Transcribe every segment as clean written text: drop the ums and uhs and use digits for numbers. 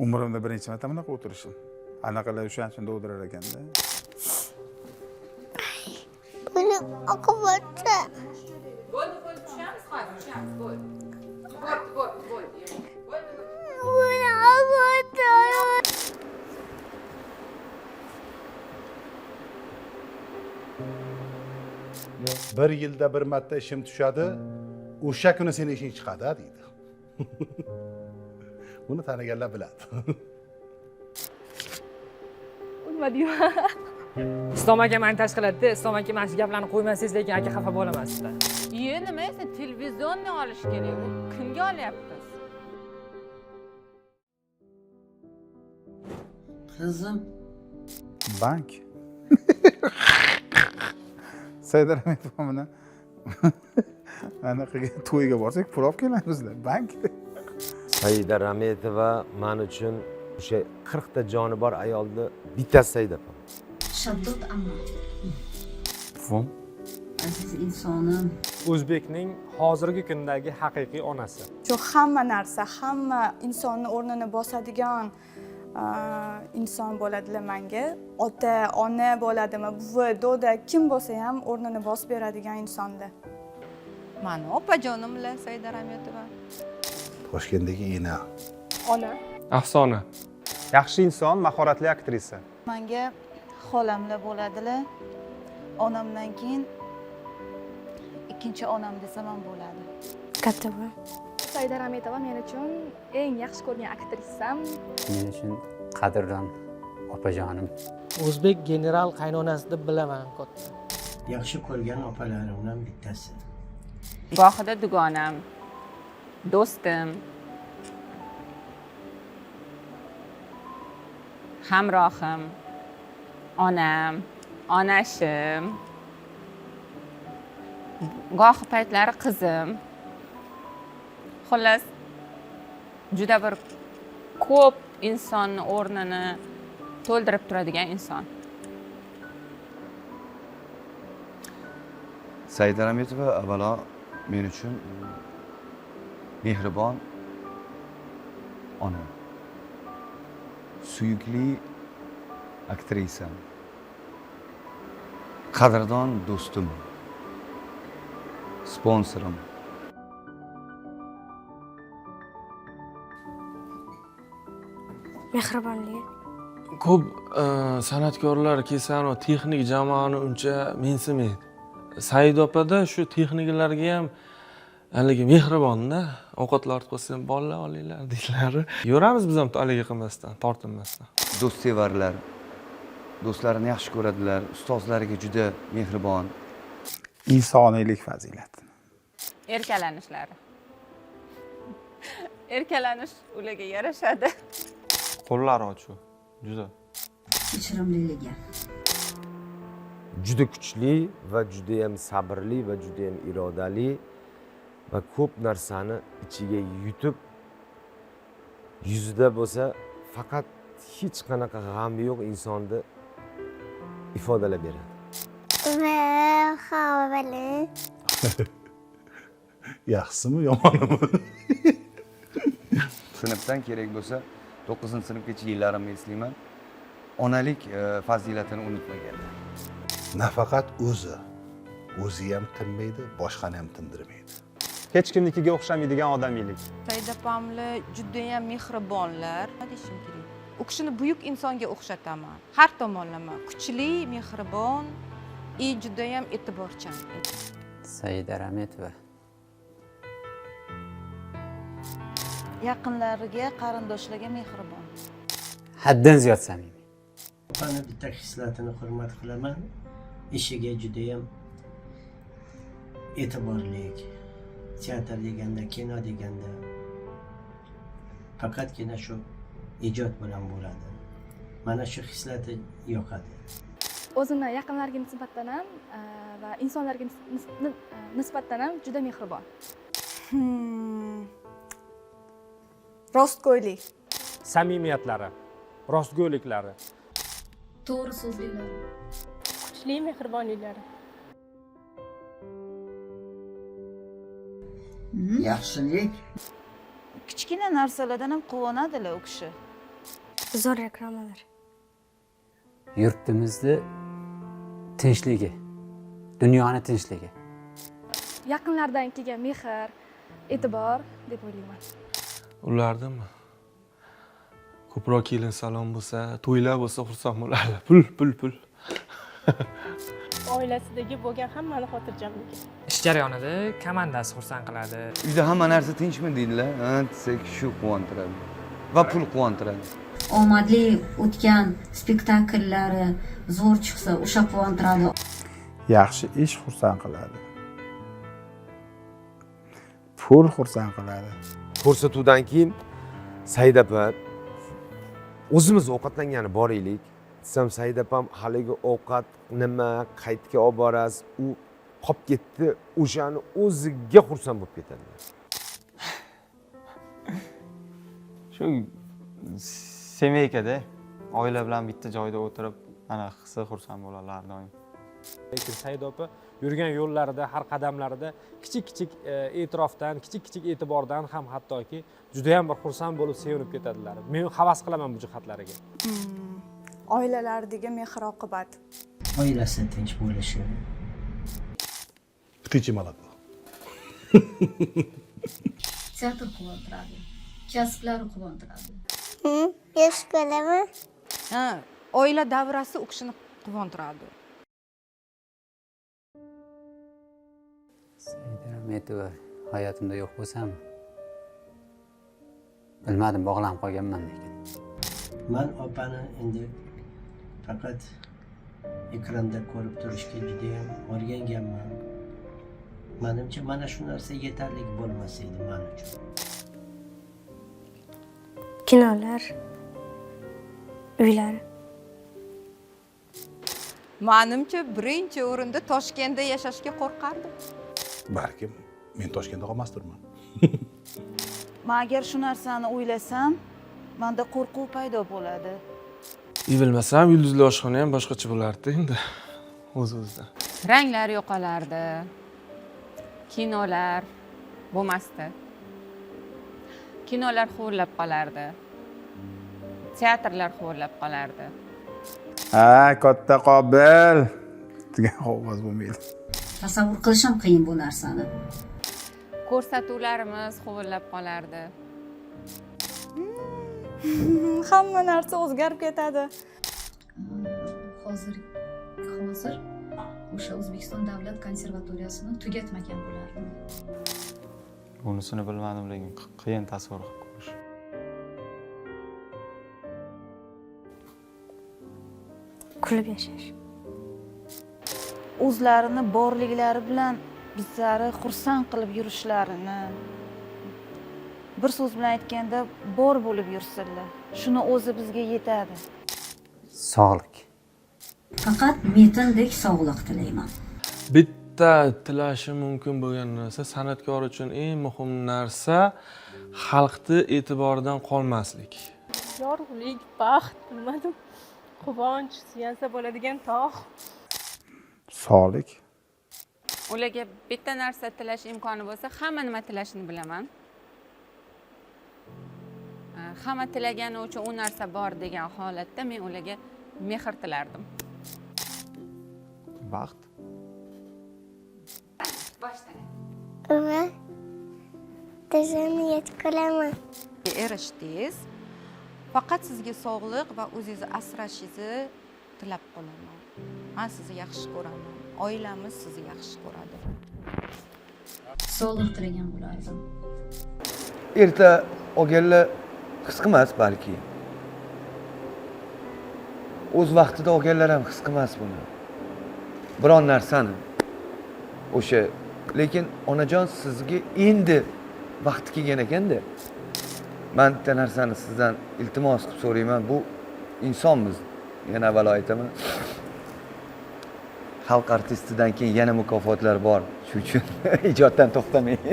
Umrimda birinchi marta bunaqa o'tirishim. Anaqalar o'shaning uchun dovdirar ekanda. Buni oqibati. Bo'ldi, bo'ldi, tushamiz hozir, tushamiz, bo'ldi. Bo'ldi, bo'ldi, bo'ldi. Bo'ldi. Buni oqibati. Bir yilda bir marta ishim tushadi, o'sha kuni seni ishing chiqadi, a, deydi. Buni taniganlar biladi. Nima deyman? Islom aka mani tashkil qiladida. Islom aka, mana shu gaplarni qo'ymasangiz, lekin aka xafa bo'laman sizdan. Iye, nima esa televizorni olish kerak. U kimga olyapmiz? Qizim. Bank. Saida Rametova bilan anaqaga to'yga borsak, pul olib kelamizlar bankda. Saida Rametova man uchun o'sha 40 ta joni bor ayolni bittasi Saida opa. Shaddod amma. Buvim. Aziz insonim. O'zbekning hozirgi kundagi haqiqiy onasi. Shu hamma narsa, hamma insonni o'rnini bosadigan inson bo'ladilar manga. Ota, ona bo'ladimi, buvi, doda, kim bo'lsa ham o'rnini bosib beradigan insonda. Mani opajonimlar Saida Rametova. Toshkentdagi ena. Ona. Afsona. Yaxshi inson, mahoratli aktrisa. Manga xolamlar bo'ladilar. Onamdan keyin ikkinchi onam desam ham bo'ladi. Katta buvi. Saida Rametova men uchun eng yaxshi ko'rgan aktrisam. Men uchun qadrdon opajonim. O'zbek general qaynonasi deb bilaman katta. Yaxshi ko'rgan opalarimdan bittasi. Gohida dugonam, do'stim, hamrohim, onam, onashim, gohi paytlari qizim. Xullas, juda bir ko'p insonni o'rnini to'ldirib turadigan inson. Saida Rametova avvalo men uchun mehribon ona, suyukli aktrisam, qadrdon do'stim, sponsorim. Mehribonligi. Ko'p san'atkorlar kelsa, texnik jamoani uncha mensimaydi. Saida opada shu texniklarga ham haligi mehribonda, ovqatlar ortib qolsa ham, bolalar olinglar deydilar. Yuramiz biz ham haligi qilmasdan, tortinmasdan. Do'stsevarlar, do'stlarini yaxshi ko'radilar, ustozlariga juda mehribon. Insoniylik fazilat. Erkalanishlari. Erkalanish ularga yarashadi. Qo'llari ochiq, juda. Kechirimliligi. Juda kuchli va juda ham sabrli va juda ham irodali va ko'p narsani ichiga yutib, yuzida bo'lsa faqat hech qanaqa g'am yo'q insonni ifodalab beradi. Va havali. Yaxshimi, yomonimi? Sinfdan kerak bo'lsa 9-sinfgacha yillarimni eslayman. Onalik fazilatini unutmaganlar. Nafaqat o'zi, o'zi ham tinmaydi, boshqani ham tindirmaydi. Hech kimnikiga o'xshamaydigan odamiylik. Saida opamlar judayam mehribonlar. Nima deyishim kerak? U kishini buyuk insonga o'xshataman. Har tomonlama kuchli, mehribon, и judayam e'tiborchan. Saida Rametova. Yaqinlariga, qarindoshlarga mehribon. Haddan ziyod samimiy. Opani bitta xislatini hurmat qilaman. Ishiga judayam e'tiborli. Teatr deganda, kino deganda faqatgina shu ijod bilan bo'ladi. Mana shu xislati yoqadi. O'zini yaqinlariga nisbatan ham va insonlarga nisbatan ham juda mehribon. Rostgo'ylik. Samimiyatlari, rostgo'yliklari. To'g'ri so'zliklari. Kuchli mehribonliklari. Yaxshilik. Kichkina narsalardan ham quvonadilar u kishi. Zo'r reklamalar. Yurtimizni tinchligi, dunyoni tinchligi. Yaqinlardan kelgan mehr, e'tibor deb o'ylayman. Ulardimi? Ko'proq kelin salom bo'lsa, to'ylar bo'lsa xursand bo'larlar. Pul, pul, pul. Oilasidagi bo'lgan hammani xotirjamligi. Ish jarayonida komandasi xursand qiladi. Uyda hamma narsa tinchmi deydilar. Ha, desak shu quvontiradi. Va pul quvontiradi. Omadli o'tgan spektakllari zo'r chiqsa, o'sha quvontiradi. Yaxshi ish xursand qiladi. Pul xursand qiladi. Ko'rsatuvdan keyin Saida opa o'zimiz ovqatlangani boraylik desam, Saida opam haligi ovqat nima, qayerga olib borasiz, u qolib ketdi, o'shani o'ziga xursand bo'lib ketadilar. Shu semeykada oila bilan bitta joyda o'tirib, ana qilsa xursand bo'ladilar har doim. Lekin Saida opa yurgan yo'llarida, har qadamlarida kichik-kichik e'tirofdan, kichik-kichik e'tibordan ham hattoki juda ham bir xursand bo'lib sevinib ketadilar. Men havas qilaman bu jihatlariga. Oilalardagi mehr-oqibat. Oilasi tinch bo'lishi. Птичье молоко. Teatr quvontiradi. Kasblari quvontiradi. Yaxshi ko'raman. Ha, oila davrasi u kishini quvontiradi. Saida Rametova hayotimda yo'q bo'lsam, bilmadim, bog'lanib qolganman lekin. Man opani endi faqat ekranda ko'rib turishga juda ham o'rganganman. Menimcha mana shu narsa yetarli bo'lmas edi men uchun. Kinolar, uylar. Menimcha birinchi o'rinda Toshkentda yashashga qo'rqardim. Balkim men Toshkentda qolmasdirman. Men agar shu narsani o'ylasam, menda qo'rquv paydo bo'ladi. Bilmasam, yulduzli oshxona ham boshqacha bo'lardi endi o'z-o'zidan. Ranglar yo'qolardi. Kinolar bo'lmasdi. Kinolar huvillab qolardi. Teatrlar huvillab qolardi. Ha, katta qobil degan ovoz bo'lmaydi. Tasavvur qilish ham qiyin bu narsani. Ko'rsatuvlarimiz huvillab qolardi. Hamma narsa o'zgarib ketadi. Hozir o'sha O'zbekiston davlat konservatoriyasini tugatmagan bo'lardim. Bunisini bilmadim, lekin qiyin tasavvur qilib ko'rish. Kulib yashash. O'zlarini borliklari bilan bizlarni xursand qilib yurishlarini, bir so'z bilan aytganda bor bo'lib yursinlar. Shuni o'zi bizga yetadi. Sog'lik. Faqat metindek sog'liq tilayman. Bitta tilashim mumkin bo'lgan narsa, san'atkor uchun eng muhim narsa xalqni e'tiboridan qolmaslik. Yorug'lik, baxt, bilmadim, quvonch, suyansa bo'ladigan tog'. Sog'lik. Ularga bitta narsa tilash imkoni bo'lsa, hamma nima tilashini bilaman. Hamma tilagani uchun u narsa bor degan holatda men ularga mehr tilardim. Baxt. Boshdan. Va tezini yetib qolaman. Erishdingiz. Faqat sizga sog'liq va o'zingizni asrashingizni tilab qolaman. Men sizni yaxshi ko'raman. Oilamiz sizni yaxshi ko'radi. Sog'liq tilagan bo'lardim. Erta olganlar his qilmas balki. O'z vaqtida olganlar ham his qilmas buni. Biron narsani. O'sha, lekin onajon sizga endi vaqti kelgan ekanda. Men bitta narsani sizdan iltimos qilib so'rayman. Bu insonmiz. Yana avvalo aytaman. Xalq artistidan keyin yana mukofotlar bor. Shuning uchun ijoddan to'xtamang.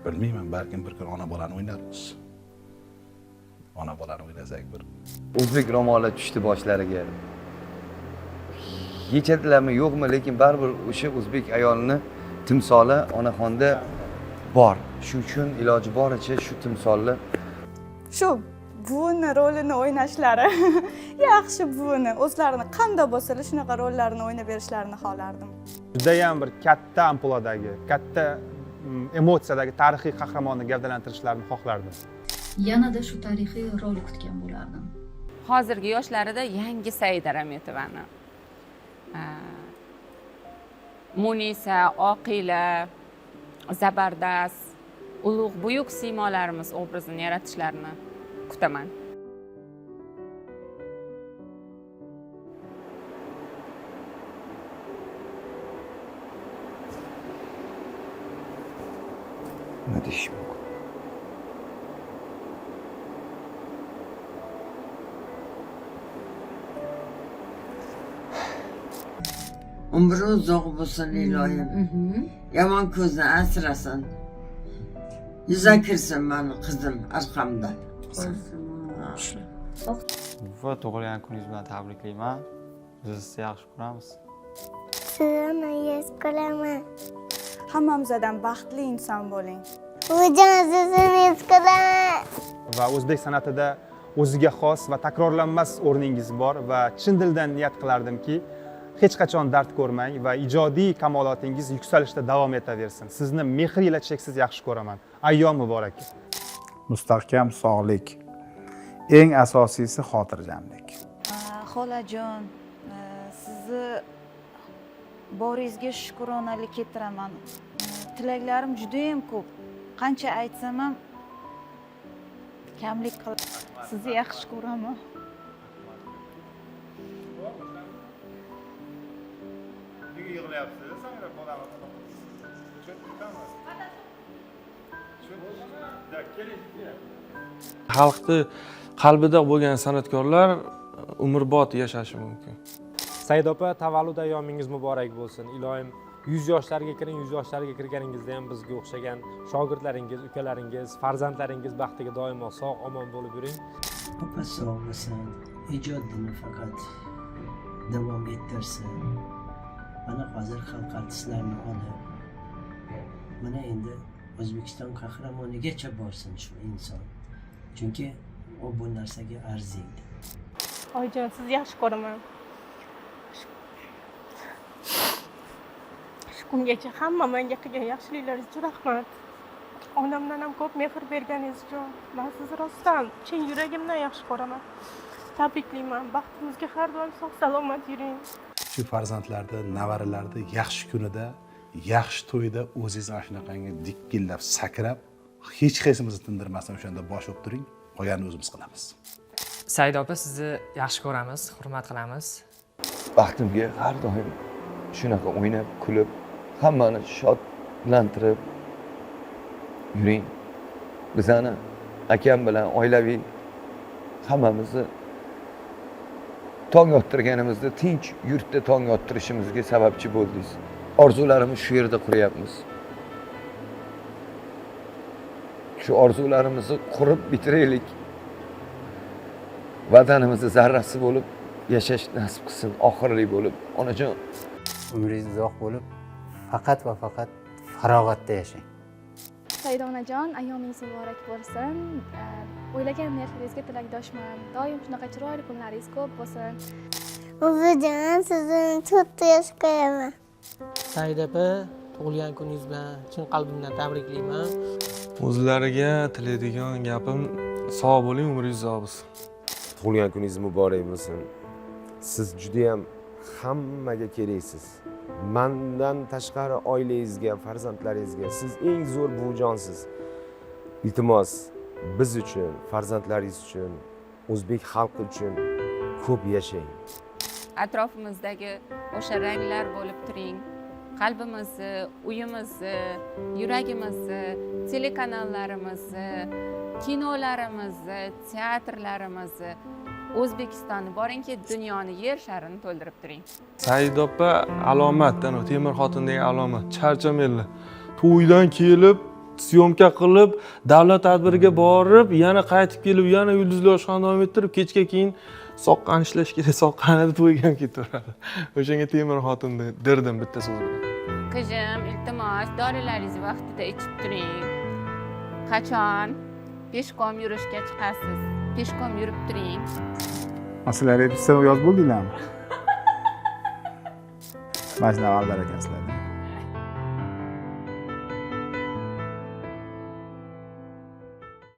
Bilmayman, balkim bir kun ona bolani o'ynarmiz. Ona bolani o'ynasak bir. O'zbek ro'moli tushdi boshlariga. Yechadilarmi, yo'qmi, lekin baribir o'sha o'zbek ayolini timsoli onaxonda bor. Shu uchun iloji boricha shu timsolni Shu buvini rolini o'ynashlari yaxshi, buvini o'zlarini qanday bo'lsalar shunaqa rollarni o'ynab berishlarini xohlardim. Judayam bir katta ampuladagi, katta emotsiyadagi tarixiy qahramonni gavdalantirishlarini xohlardim. Yanada shu tarixiy rol kutgan bo'lardim. Hozirgi yoshlarida yangi Saida Rametovani, Munisa, Oqila, Zabardast, ulug' buyuk siymolarimiz obrazini yaratishlarini kutaman. Nima deyish mumkin? Umri uzoq bo'lsin iloyim. Yomon ko'zni asrasin. Yuza kirsin mani qizim arqamda. Va tug'ilgan kuningiz bilan tabriklayman. Biz sizni yaxshi ko'ramiz. Sizni yaxshi ko'raman. Hammamizdan baxtli inson bo'ling. Buvijon, sizni yaxshi ko'raman. Va o'zbek san'atida o'ziga xos va takrorlanmas o'rningiz bor va chin dildan niyat qilardimki, hech qachon dard ko'rmang va ijodiy kamolotingiz yuksalishda davom etaversin. Sizni mehr ila cheksiz yaxshi ko'raman. Ayyom muborak. Mustahkam sog'lik. Eng asosiysi xotirjamlik. Xolajon, sizni boringizga shukronalik keltiraman. Tilaklarim juda ham ko'p. Qancha aytsam ham kamlik qilib, sizni yaxshi ko'raman. Nega yig'layapsiz? Samira bolani. Xalqni qalbida bo'lgan san'atkorlar umrbod yashashi mumkin. Saida opa, tavallud ayyomingiz muborak bo'lsin. Iloyim 100 yoshlarga kiring, 100 yoshlarga kirganingizda ham bizga o'xshagan shogirdlaringiz, ukalaringiz, farzandlaringiz baxtiga doimo sog' omon bo'lib yuring. Opa sog' bo'lsin, ijodini faqat davom ettirsin. Mana hozir xalq artistlarini olib, mana endi O'zbekiston qahramonigacha borsin shu inson. Chunki u bu narsaga arziydi. Oyijon, sizni yaxshi ko'raman. Shu kungacha hamma menga qilgan yaxshiliklaringiz uchun rahmat. Onamdan ham ko'p mehr berganingiz uchun men sizni rostdan chin yuragimdan yaxshi ko'raman. Tabriklayman. Baxtimizga har doim sog' salomat yuring. Shu farzandlarda, nevaralarda yaxshi kunida, yaxshi to'yda o'zingiz ana shunaqangi dikillab sakrab, hech qaysimizni tindirmasdan o'shanda bosh o'p turing, qolganini o'zimiz qilamiz. Saida opa, sizni yaxshi ko'ramiz, hurmat qilamiz. Baxtimga har doim shunaqa o'ynab, kulib, hammani shodlantirib yuring. Bizani akam bilan oilaviy hammamizni tong ottirganimizda tinch yurtda tong ottirishimizga sababchi bo'ldingiz. Orzularimizni shu yerda quryapmiz. Shu orzularimizni qurib bitiraylik. Vatanimizni zarrasi bo'lib yashash nasib qilsin, oxirlik bo'lib. Onajon, umringiz uzoq bo'lib, faqat va faqat farog'atda yashang. Saida onajon, ayyomingiz muborak bo'lsin. O'ylagan niyatlaringizga tilakdoshman. Doim shunaqa chiroyli kunlaringiz ko'p bo'lsin. Buvijon, sizni to'rtta yaxshi ko'raman. Saida opa, tug'ilgan kuningiz bilan chin qalbimdan tabriklayman. O'zlariga tilaydigan gapim, sog' bo'ling, umringiz uzoq bo'lsin. Tug'ilgan kuningiz muborak bo'lsin. Siz juda ham hammaga keraksiz. Mendan tashqari oilangizga, farzandlaringizga siz eng zo'r buvijonsiz. Iltimos, biz uchun, farzandlaringiz uchun, o'zbek xalqi uchun ko'p yashang. Atrofimizdagi o'sha ranglar bo'lib turing. Qalbimizni, uyimizni, yuragimizni, telekanallarimizni, kinolarimizni, teatrlarimizni, O'zbekistonni boringki, dunyoni, yer sharini to'ldirib turing. Saida opa alomat, ana temir xotin degan alomat. Charchamanglar. To'ydan kelib, syomka qilib, davlat tadbiriga borib, yana qaytib kelib, yana yulduzli oshxona davom ettirib, kechga keyin soqqani ishlash kerak, soqqani to'yga ham ketaveradi. O'shanga temir xotin derdim bitta so'z bilan. Qizim, iltimos, dorilaringizni vaqtida ichib turing. Qachon пешком yurishga chiqasiz? Пешком yurib turing. Sizlar repetitsiya yozib bo'ldinglarmi? Mana shunaqa aldar ekansizlar.